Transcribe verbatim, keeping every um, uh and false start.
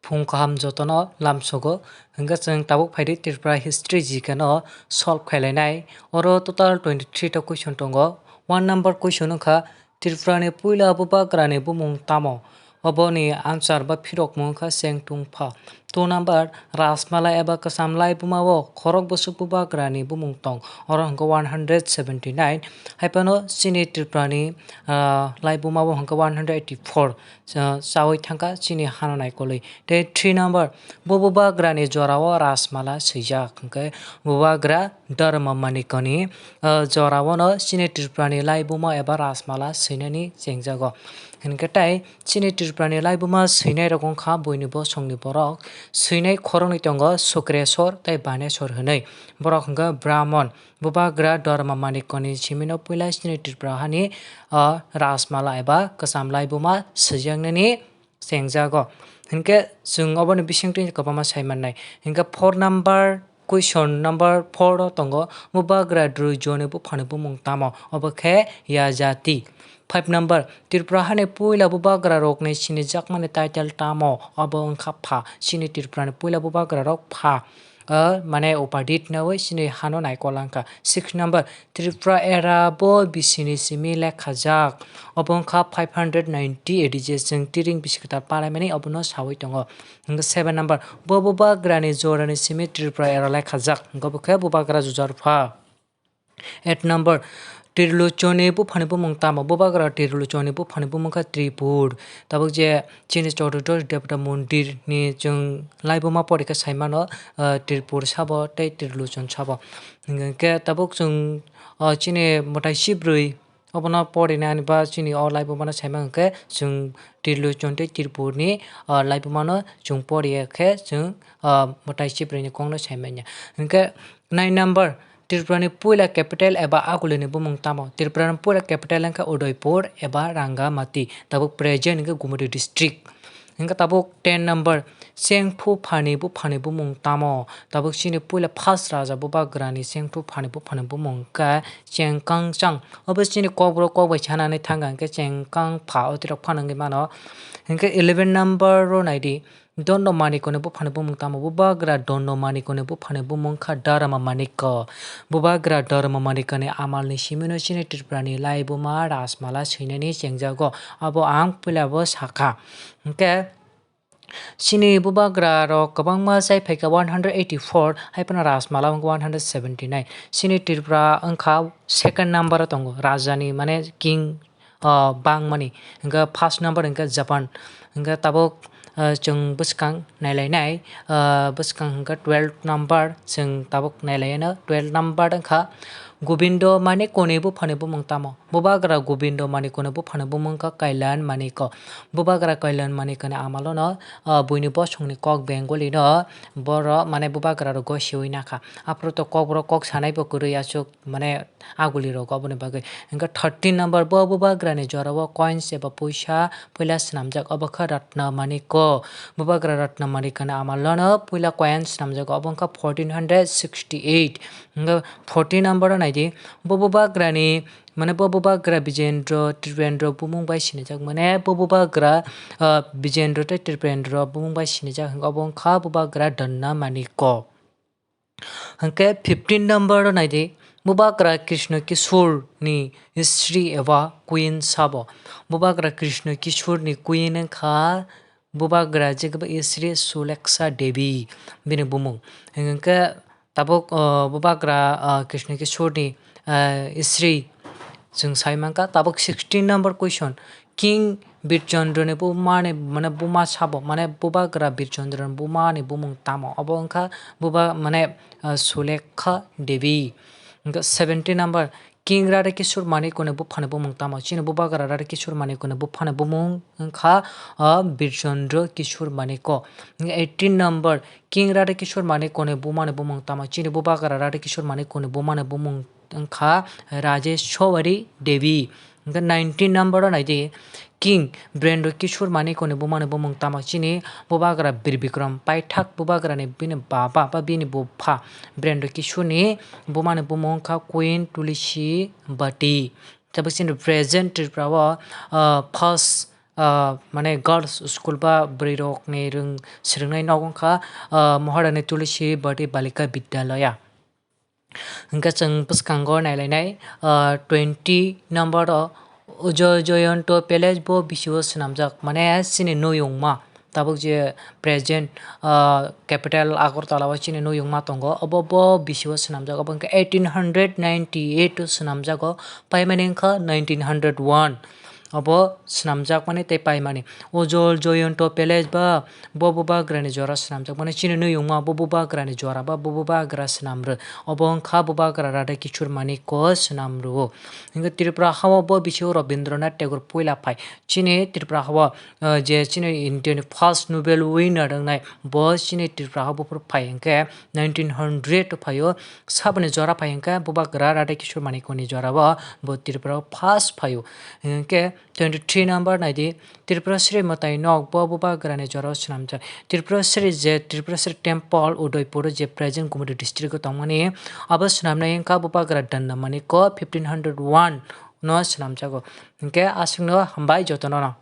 Phung kaham jotono lamsogo. Hwnkhe chwng tabuk phaidi Tripura History G K no solve khailainai. Oro total twenty three ta question tongo. One number question wngkha, Tripura ni puila bubagra ni bumung tamo? Oboni answer ba phirokmung wngkha Chengtungpha. Two number, Rajmala eba Kwcham Laibuma o khorok bwswk bubagra ni bumung tong? Oro hwnkhe one hundred seventy nine. Haiphano chini Tripura ni, ah, laibuma o hwnkhe one hundred eighty four. Cha-, chaui thangkha chini hano naikolwi. Tei three number, bo bubagrani jorao Rajmala swijak, hwnkhe bubagra Dharma Manikoni, ah, joraono chini Tripurani laibuma eba Rajmala swinani chengjago. Hwnkhe tei chini Tripurani laibuma swinairok wngkha buini bosongni borok. Swinai khoroknwi tongo Sukreswar tei Baneswar hwnwi. Borok hwnkhe Brahmon. Bubagra Dharma Manikoni simino puila chini Tripura hani, ah, Rajmala eba Kwcham Laibuma swijaknani chengjago. Hinkhe chwng oboni bisingtwi kwbangma sai mannai. Hinkhe four number, question number four o tongo, Bubagra Drujoni buphani bumung tamo? Obo khe Yajati. Five number, Tripura hani puila bubagra rokni sinijakmani title tamo? Obo wngkha Pha. Chini Tripurani puila bubagra rok Pha. Ah, mane upadit nawi chini hano naikol langkha. Six number, Tripura era bo bisini simi lekhajak. Obo wngkha five hundred ninety A D je chwng tiring bisi kwtal palaimani obono sawi tongo. Hwnkhe seven number, bo bubagrani jorani simi Tripura era lekhajak. Hwnkhe bo khe bubagra Jujarpha. Eight number, Trilochoni buphani bumung tamo? Bubagra Trilochoni buphani bumung kha Tripur. Tabuk je chini Chotuddhosh Debota Mondir ni chwng laibuma porikha saimano, ah, Tripur sabo tei Trilochon sabo. Hwnkhe tabuk chwng, ah, chini mwtai sibrwi obono porinani ba chini o laibumano saimang khe chwng Trilochon tei Tripurni, ah, laibumano chwng poriya khe chwng, ah, mwtai sibrwini kokno saimanya. Hwnkhe nine number, Tripurani puila capital eba agulini bumung tamo? Tripurani puila capital wngkha Udaipur eba Rangamati, tabuk present hwnkhe Gumoti district. Hwnkhe tabuk ten number, Chengthuphani buphani bumung tamo? Tabuk chini puila first raja bubagrani Chengthuphani buphani bumung wngkha Chengkangchang. Obo chini kokborok kokbai sanani thangkha hwnkhe Chengkangpha otirok phano wngwi mano. Hwnkhe eleven number o naidi, Dondo Manikoni buphani bumung tamo? Bubagra Dondo Manikoni buphani bumung kha Dharma Manikko. Bubagra Dharma Manikoni amalni simino chini Tripurani laibuma Rajmala swinani chengjago. Abo ang puila bo sakha. Hwnkhe chini bubagra rok kwbangma chai phaikha one hundred eighty four, haiphano Rajmala wngkha one hundred seventy nine. Chini Tripura wngkha second number o tongo, rajani mane king, ah, bangmani. Hwnkhe first number hwnkhe Japan. Hwnkhe tabuk, ah, chwng bwskang nailainai, ah, bwskang hwnkhe twelve number chwng tabuk nailaino. Twelve number wngkha Gobindo Manikoni buphani bumung tamo? Bubagra Gobindo Manikoni buphani bumung wngkha Kalyan Manikko. Bubagra Kalyan Manikoni amalono, ah, buini bosongni kok Bengali no borok mane bubagra rogo siwi nakha. Aphuru to kokborok kok sanai bo kwrwi aswk mane aguli rogo, aboni bagwi. Hwnkhe thirteen number, bo bubagrani jorao coins eba puisa puila swnamjak, obo khe Ratna Manikko. Bubagra Ratna Manikkoni amalono puila coin swnamjago, obo wngkha fourteen hundred sixty eight. Hwnkhe fourteen number o naidi, bo bubagrani, mane bo bubagra Bijendra Tripendra bumung bai sinijak, mane bo bubagra, ah, Bijendra tei Tripendra bumung bai sinijak, hwnkhe obo wngkha bubagra Donna Manikko. Hwnkhe fifteen number o naidi, bubagra Krishna Kishore ni sri eba queen sabo? Bubagra Krishna Kishore ni queen wngkha bubagra je kebo sri Sulekha Devi, bini bumung. Hwnkhe tabuk, o, bubagra, o, Krishna Kishore ni, o, sri chwng sai mankha. Tabuk sixteen number question, King Birchandra ni buma ni, mane, buma sabo, mane, bubagra Birchandra ni buma ni bumung tamo? Obo wngkha buba, mane, ah, Sulekha Devi. Hwnkhe seventeen number, King Radha Kishore Manikko ni buphani bumung tamo? Chini bubagra Radha Kishore Manikko ni buphani bumung wngkha, ah, Birchandra Kishore Manikko. Hwnkhe eighteen number, King Radha Kishore Manikko ni buma ni bumung tamo? Chini bubagra Radha Kishore Manikko ni buma ni bumung wngkha Rajeshwari Devi. Hwnkhe nineteen number o naidi, King Birendra Kishore Manikko ni buma ni bumung tamo? Chini bubagra Bir Bikram Paithak bubagra ni bini baba ba bini bupha Birendra Kishore ni buma ni bumung wngkha Queen Tulsi Bati. Tabuk chini present Tripura o, ah, first ah, mane girls school ba bwrwi rok ni rwng swrwng nai nok wngkha, ah, Maharani Tulsi Bati Balika Vidyalaya. Hingke chwng bwskango nailainai, ah, twenty number o Ujoy Joyonto Palace bo bisio swnamjak, mane chini nuyungma, tabuk je present, ah, capital Agartala o chini nuyungma tongo, obo bo bisio swnamjak, obo hingke eighteen hundred ninety eight o swnamjago, paimani wngkha nineteen hundred one. Obo swnamjakmani tei paimani. Ujol Joyonto Palace ba bo bubagrani jora swnamjakmani. Chini nuyungma bo bubagrani jora ba bo bubagra swnamrwk. Obo wngkha bubagra Radha Kishore Manikko swnamrwo. Hingke Tripura hao bo bisio Rabindranath Tagore puila phai. Chini Tripura hao, eh, je chini Indiani first Nobel winner wngnai bo chini Tripura hao buphuru phai hingke nineteen hundred o phaio. Saboni jora phai hingke bubagra Radha Kishore Manikko ni jora bo bo Tripura o first phaio. Hingke twenty three number naidi, Tripura Sri mwtai nok bo bubagrani jora o swnamjak. Tripura Sri je Tripura Sri temple Udaipur je present Gumoti district o tongmani, abo swnamnai wngkha bubagra Danda Manikko fifteen hundred one no swnamjago. Hingke aswkno hambai jotono no.